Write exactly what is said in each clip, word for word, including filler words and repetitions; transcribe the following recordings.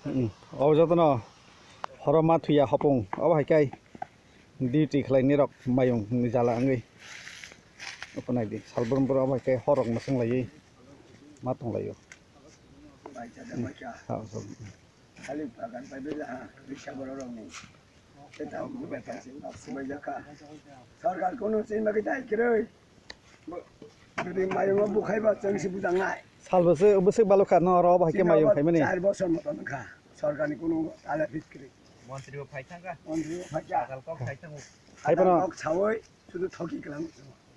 Hmm. O jotono horo ma thuya hopung, obo hai kai duty khlai ni rok mayung ni jala wngwi. Opo nai di, salbrum brum obo hai kai hor rok mwswng laiwi ma tong laio. Hmm. Khali bagan pai bela ha, riksa borok rok ni. Eta bepar se, se bai jaka. Sarkar kono se ma kitai kiroi. Bo, jodi mayung o bukhai ba chang si bujang nai. Sal bwswk, bwswk balukha no oro bahai khe mayung khaimani. Char bosor moton kha. Sarkar ni kono tala fit kiri. Montri bo phai thangkha. Montri bo phai kha. Adal kok phai thango. Hai phano. Adal kok sawoi, sudu thoki klang.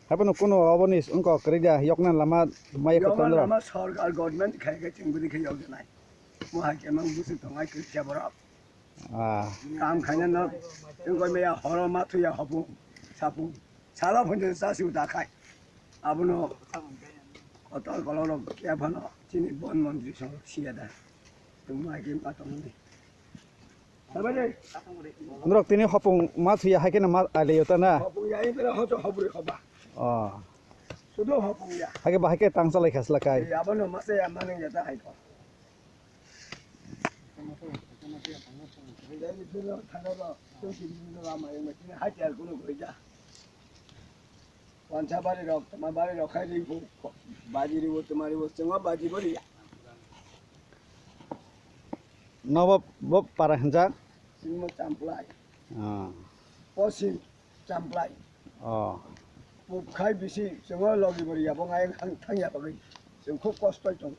Hai phano kono oboni wngkok kwrwi da, yokna lama maya. Yokna kwtwng rok. Lama sarkar government khai khai chwng bwrwi khai yok janai. Mo hai khe mang bwswk tongnai kwrwi khe borok. Ah. Kam khaina no, tengkol meya horo ma thuya hopung, sapung. Sala phunjak cha siu da khai. Abono kotor kolorok ya phano chini bon montri song siya da. Tong mai ke ma tong ni. Tabale. Norok tini hopung ma thuya hai khe na ma ale yota na. Hopung ya, ini pera hocho hopuri hoba. Oh. Sudo hopung ya. Hai khe bahai khe tang chalai khasla kai. Ya abono ma se ya ma nang ya da hai ko. Wansa bari rok, tama bari rok khai ri bu, baji ri bu, tama ri bu, chengwa baji bari ya. Nobo bo para hinjak? Singmo champlai. Ah. Posim champlai. Oh. Puk khai bisi, chengwa logi bari ya, bo ngai hang thang ya bagwi. Cheng khub kosto tong.